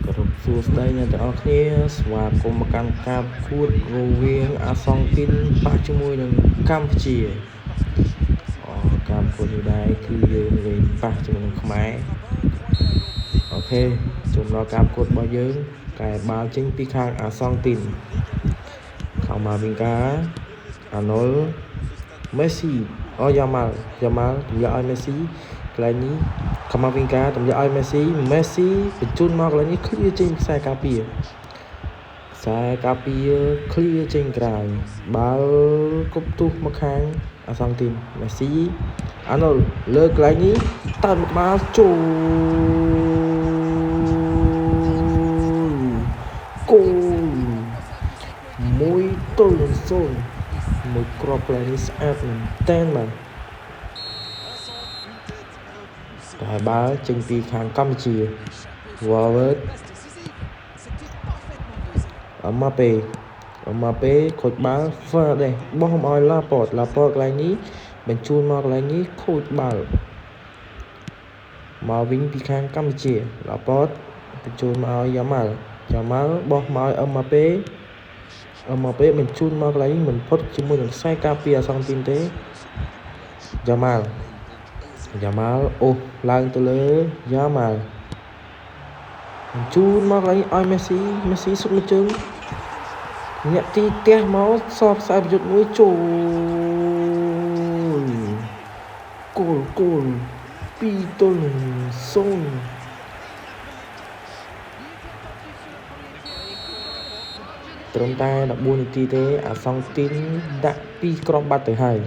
គោរពសួស្តីអ្នកទាំងអស់គ្នាស្វាគមន៍មកកាន់ការប្រកួតរវាងអាសង់ទីនប៉ះជាមួយនឹងកម្ពុជាការប្រកួតនេះដែរគឺយើងលេងប៉ះជាមួយនឹងខ្មែរអូខេចូលដល់ការប្រកួតរបស់យើងកែបាល់ចេញពីខាងអាសង់ទីនខាងម៉ាវិងកាអាណុលមេស៊ីអូយ៉ាម៉ាល់យ៉ាម៉ាល់ទម្លាក់ឲ្យមេស៊ីកន្លែងនេះកាម៉ាវិងកាទម្លាក់ឲ្យមេស៊ីមេស៊ីបញ្ជូនមកកន្លែងនេះឃ្លៀចេញខ្សែការពារខ្សែការពារឃ្លៀចេញក្រៅបាល់គប់ទុះមកខាងអាសង់ទីនមេស៊ីអាណុលលើកន្លែងនេះតើមកបាល់ចូលគោល1-0មួយគ្រាប់កន្លែងនេះស្អាតមែនតើបាទតែបាល់ចេញពីខាងកម្ពុជា Forward អម៉ាប៉េអម៉ាប៉េខូចបាល់ហ្វឺដេបោះមកឲ្យឡាប៉តឡាប៉តកន្លែងនេះបញ្ជូនមកកន្លែងនេះខូចបាល់មកវិញពីខាងកម្ពុជាឡាប៉តបញ្ជូនមកឲ្យយ៉ាម៉ាល់យ៉ាម៉ាល់បោះមកឲ្យអម៉ាប៉េអម៉ាប៉េបញ្ជូនមកកន្លែងនេះមិនផុតជាមួយនឹងខ្សែការពារអាសង់ទីនទេយ៉ាម៉ាល់យ៉ាម៉ាល់អូសឡើងទៅលើយ៉ាម៉ាល់បញ្ជូនមកកន្លែងឲ្យមេស៊ីមេស៊ីសុទ្ធមួយជើងអ្នកទីផ្ទះមកសបខ្សែប្រយុទ្ធមួយចូលគោលគោល2-0ត្រឹមតែ14នាទីទេអាសង់ទីនដាក់2គ្រាប់បាត់ទៅហើយ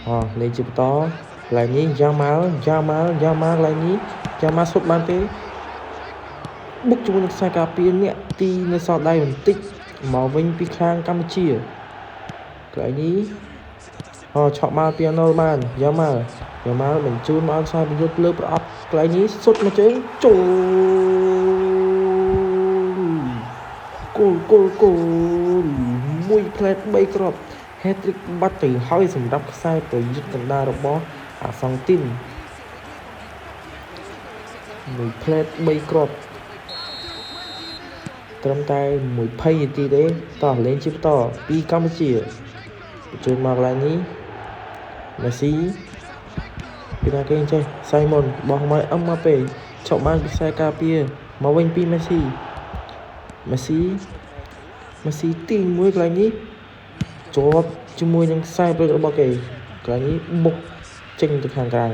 អលេងជាបន្តកន្លែងនេះយ៉ាម៉ាល់យ៉ាម៉ាល់យ៉ាម៉ាល់កន្លែងនេះយ៉ាម៉ាល់សុទ្ធបានទេបុកជាមួយនឹងខ្សែការពារអ្នកទីនៅសល់ដៃបន្តិចមកវិញពីខាងកម្ពុជាកន្លែងនេះឆក់បាល់ពីអាណុលបានយ៉ាម៉ាល់យ៉ាម៉ាល់បញ្ជូនមកឲ្យខ្សែប្រយុទ្ធលើប្រអប់កន្លែងនេះសុទ្ធមួយជើងចូលគោលគោលគោលមួយផ្លែត3គ្រាប់ hat-trick បាត់ទៅហើយសម្រាប់ខ្សែប្រយុទ្ធកណ្ដាលរបស់អាសង់ទីនមួយផ្លែត3គ្រាប់ត្រឹមតែ20នាទីទេតោះលេងជាបន្តពីកម្ពុជាបញ្ជូនមកកន្លែងនេះមេស៊ីពីណាគេចេះសៃមុនបោះមកអឹមម៉ាប៉េឆក់បានពីខ្សែការពារមកវិញពីមេស៊ីមេស៊ីមេស៊ីទីមួយកន្លែងនេះជាប់ជាមួយនឹងខ្សែប្រយុទ្ធរបស់គេកន្លែងនេះបុកចេញទៅខាងក្រៅ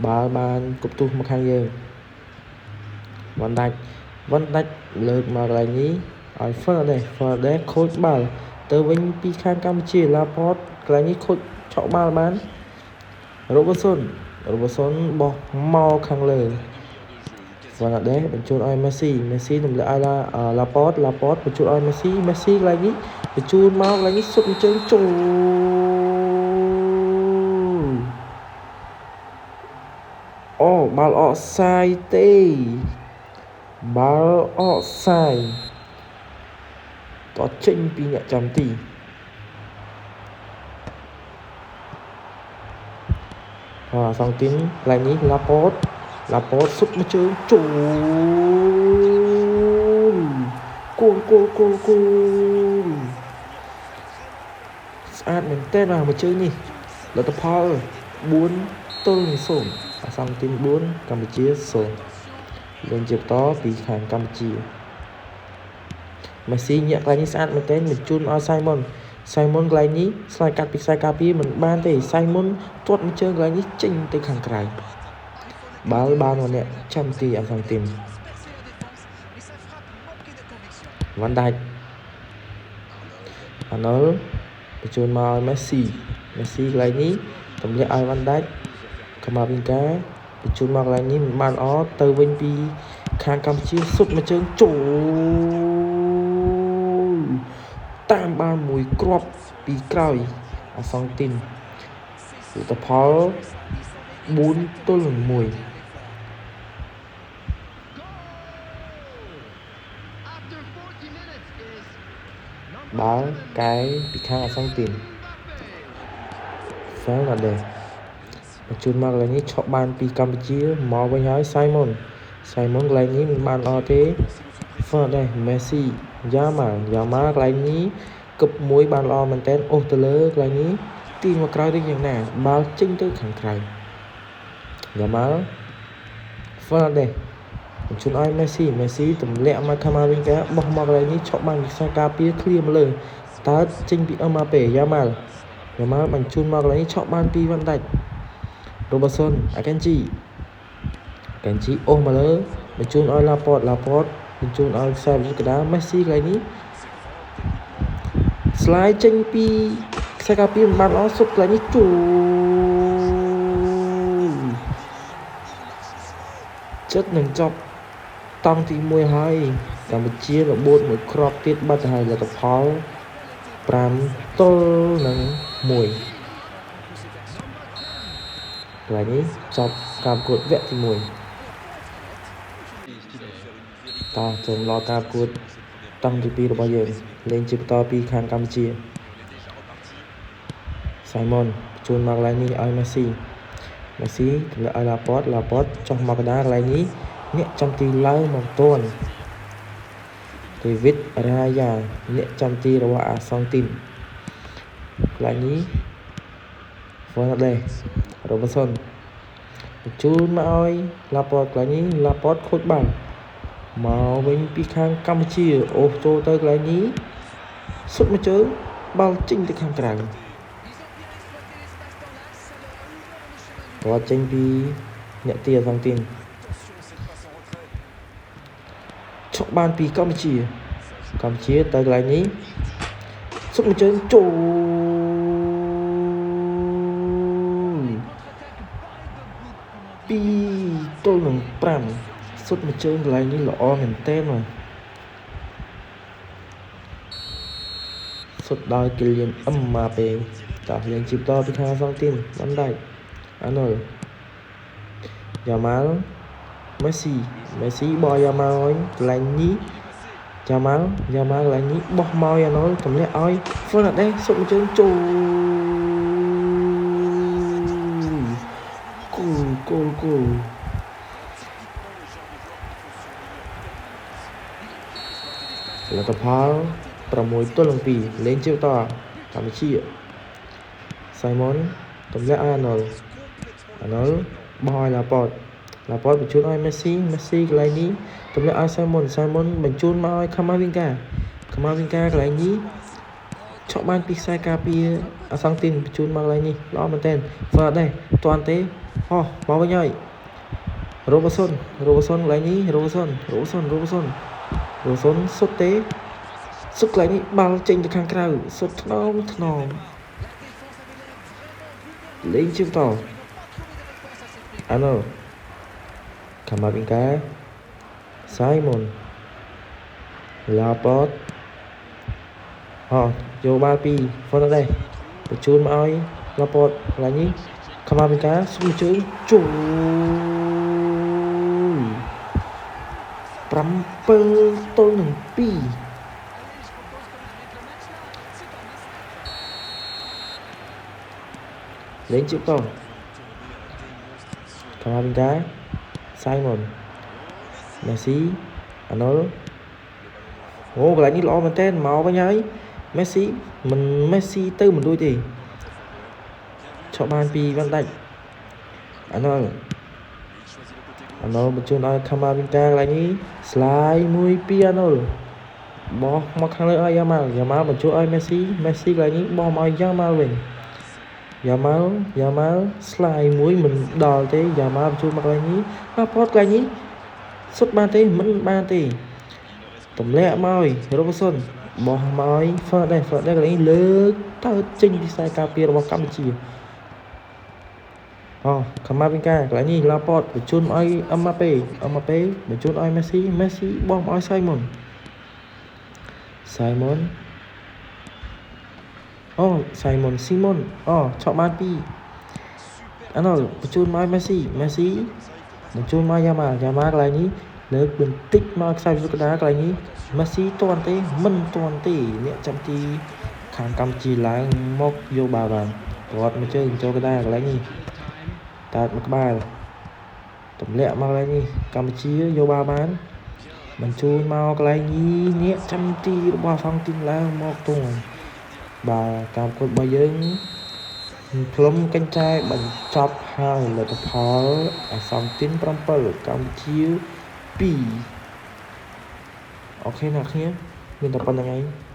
បាល់បានគប់ទុះមកខាងយើងវ៉ាន់ដាច់វ៉ាន់ដាច់លើកមកកន្លែងនេះឲ្យ Fernandes Fernandes ខូចបាល់ទៅវិញពីខាងកម្ពុជាឡាប៉តកន្លែងនេះខូចឆក់បាល់បានរ៉ូប៊ឺសុនរ៉ូប៊ឺសុនបោះមកខាងលើ Fernandes បញ្ជូនឲ្យមេស៊ីមេស៊ីទម្លាក់ឲ្យឡាប៉តឡាប៉តបញ្ជូនឲ្យមេស៊ីមេស៊ីកន្លែងនេះបញ្ជូនមកកន្លែងនេះសុទ្ធជើងចូលអូបាល់អកសាយទេបាល់អកសាយតចេញពីអ្នកចាំទីអាសង់ទីនកន្លែងនេះឡាប៉តឡាប៉តសុទ្ធមួយជើងចូលគោលគោលគោលគោលស្អាតមែនតើបាទមួយជើងនេះលទ្ធផល4-0អាសង់ទីន4កម្ពុជា0លេងជាបន្តពីខាងកម្ពុជាមេស៊ីញាក់កន្លែងនេះស្អាតមែនទែនបញ្ជូនឲ្យសៃមុនសៃមុនកន្លែងនេះស្លាយកាត់ពីខ្សែការពារមិនបានទេសៃមុនទាត់មួយជើងកន្លែងនេះចេញទៅខាងក្រៅបាល់បានម្នាក់ចាំទីអាសង់ទីនវ៉ាន់ដាច់អាណុលបញ្ជូនមកឲ្យមេស៊ីមេស៊ីកន្លែងនេះទម្លាក់ឲ្យវ៉ាន់ដាច់កាម៉ាវិងកាបញ្ជូនមកកន្លែងនេះមិនបានអទៅវិញពីខាងកម្ពុជាសុទ្ធមួយជើងចូលតាមបានមួយគ្រាប់ពីក្រោយអាសង់ទីនលទ្ធផល4-1បាល់កែពីខាងអាសង់ទីន Fernandes បញ្ជូនមកកន្លែងនេះឆក់បានពីកម្ពុជាមកវិញហើយសៃមុន សៃមុនកន្លែងនេះមិនបានល្អទេហ្វឺដែរមេស៊ីយ៉ាម៉ាល់យ៉ាម៉ាល់កន្លែងនេះគប់មួយបានល្អមែនតើអូសទៅលើកន្លែងនេះទីមកក្រោយឬយ៉ាងណាបាល់ចេញទៅខាងក្រៅយ៉ាម៉ាល់ហ្វឺដែរបញ្ជូនឲ្យមេស៊ីមេស៊ីទម្លាក់មកខាម៉ាវិងកាបោះមកកន្លែងនេះឆក់បានវិសាការពារឃ្លៀមកលើតើចេញពីអឹមអាប៉េយ៉ាម៉ាល់យ៉ាម៉ាល់បញ្ជូនមកកន្លែងនេះឆក់បានពីវ៉ាន់ដាច់រ៉ូបឺសុនអាកេនជីកេនជីអូសមកលើបញ្ជូនឲ្យឡាប៉តឡាប៉តបញ្ជូនឲ្យខ្សែប្រយុទ្ធកណ្ដាលមេស៊ីកន្លែងនេះស្លាយចេញពីខ្សែការពារមិនបានល្អសុទ្ធកន្លែងនេះជួចិត្តនឹងចប់តង់ទី1ហើយកម្ពុជារបួតមួយគ្រាប់ទៀតបាត់ទៅហើយលទ្ធផល5ទល់នឹង1កន្លែងនេះចប់ការប្រកួតវគ្គទី1តោះចូលដល់ការប្រកួតតង់ទី2របស់យើងលេងជាបន្តពីខាងកម្ពុជាសៃម៉ុនជូនមកកន្លែងនេះឲ្យមេស៊ីមេស៊ីទម្លាក់ឲ្យឡាប៉តឡាប៉តចុះមកកណ្ដាលកន្លែងនេះអ្នកចាំទីឡើងមកទាន់ដេវីតរ៉ាយ៉ាអ្នកចាំទីរបស់អាសង់ទីនកន្លែងនេះហ្វឺណាដេរ៉ូបឺសុនបញ្ជូនមកឲ្យឡាប៉តកន្លែងនេះឡាប៉តខូចបាល់មកវិញពីខាងកម្ពុជាអូសចូលទៅកន្លែងនេះសុទ្ធមួយជើងបាល់ចេញទៅខាងក្រៅគាត់ចេញពីអ្នកទីអាសង់ទីនឆក់បានពីកម្ពុជាកម្ពុជាទៅកន្លែងនេះសុទ្ធមួយជើងចូល2ទល់នឹង5សុទ្ធមួយជើងកន្លែងនេះល្អមែនទែនមកសុទ្ធដោយគីលៀនអឹមម៉ាប៉េតោះលេងជីបតពីខាងសង់ទីនបានដាច់អាណុលយ៉ាម៉ាល់មេស៊ីមេស៊ីបោះយ៉ាម៉ាល់ឲ្យកន្លែងនេះយ៉ាម៉ាល់យ៉ាម៉ាល់កន្លែងនេះបោះមកយ៉ាណុលទម្លាក់ឲ្យហ្វឺណាដេសុទ្ធមួយជើងចូលគោលគោលគោលលទ្ធផល6ទល់នឹង2លេងជាបន្តកម្ពុជាសៃម៉ុនទម្លាក់ឲ្យអាណុលអាណុលបោះឲ្យឡាប៉តឡាប៉តបញ្ជូនឲ្យមេស៊ីមេស៊ីកន្លែងនេះទម្លាក់ឲ្យសៃម៉ុនសៃម៉ុនបញ្ជូនមកឲ្យខាម៉ាវិងកាខាម៉ាវិងកាកន្លែងនេះឆក់បានពីខ្សែការពារអាសង់ទីនបញ្ជូនមកកន្លែងនេះល្អមែនទែនហ្វឺដែរតាន់ទេហោះមកវិញហើយរ៉ូបឺសុនរ៉ូបឺសុនកន្លែងនេះរ៉ូបឺសុនរ៉ូបឺសុនរ៉ូបឺសុនរ៉ូសុនសុទ្ធទេសុទ្ធកន្លែងនេះបាល់ចេញទៅខាងក្រៅសុទ្ធថ្នមថ្នមលេងជាបន្តអាណូខាម៉ាវិងកាសៃម៉ុនឡាប៉តអយកបាល់ពីហ្វឺណាដេបញ្ជូនមកឲ្យឡាប៉តកន្លែងនេះខាម៉ាវិងកាសុំជើងចូល7ទល់នឹង2លេងជាបន្តខាម៉ាវិងកាសៃម៉ុនមេស៊ីអាណុលអូកន្លែងនេះល្អមែនទែនមកវិញហើយមេស៊ីមិនមេស៊ីទៅមិនរួចទេឆក់បានពីវ៉ាន់ដាច់អាណុលអាណុលបញ្ជូនឲ្យខាម៉ាវិងកាកន្លែងនេះស្លាយ1 2អាណុលបោះមកខាងលើឲ្យយ៉ាម៉ាល់យ៉ាម៉ាល់បញ្ជូនឲ្យមេស៊ីមេស៊ីកន្លែងនេះបោះមកឲ្យយ៉ាម៉ាល់វិញយ៉ាម៉ាល់យ៉ាម៉ាល់ស្លាយមួយមិនដល់ទេយ៉ាម៉ាល់បញ្ជូនមកកន្លែងនេះឡាប៉តកន្លែងនេះសុទ្ធបានទេមិនបានទេទម្លាក់មកឲ្យរ៉ូបឺសុនបោះមកឲ្យហ្វឺដែរហ្វឺដែរកន្លែងនេះលើកទៅចេញពីខ្សែការពាររបស់កម្ពុជាអូខាម៉ាវិងកាកន្លែងនេះឡាប៉តបញ្ជូនមកឲ្យអឹមម៉ាប៉េអឹមម៉ាប៉េបញ្ជូនឲ្យមេស៊ីមេស៊ីបោះមកឲ្យសៃមុនសៃមុនអូសៃមុនស៊ីមុនអូឆក់បានពីអាណុលបញ្ជូនមកឲ្យមេស៊ីមេស៊ីបញ្ជូនមកយ៉ាម៉ាល់យ៉ាម៉ាល់កន្លែងនេះលើកបន្តិចមកខ្សែវិទ្យុកណ្ដាលកន្លែងនេះមេស៊ីទាន់ទេមិនទាន់ទេអ្នកចាំទីខាងកម្ពុជាឡើងមកយកបាល់បានគាត់មកជើងចូលកណ្ដាលកន្លែងនេះតើមកក្បាលទ ទម្លាក់មកកន្លែងនេះកម្ពុជាយកបាល់បានបញ្ជូនមកកន្លែងនេះអ្នកចាំទីរបស់សង់ទីនឡើងមកទងបាទការប្រកួតរបស់យើងផ្លុំកញ្ចែបញ្ចប់ហើយលទ្ធផលអាសង់ទីន7កម្ពុជា2។ OK អ្នកគ្នាមានតែប៉ុណ្្នឹងឯង។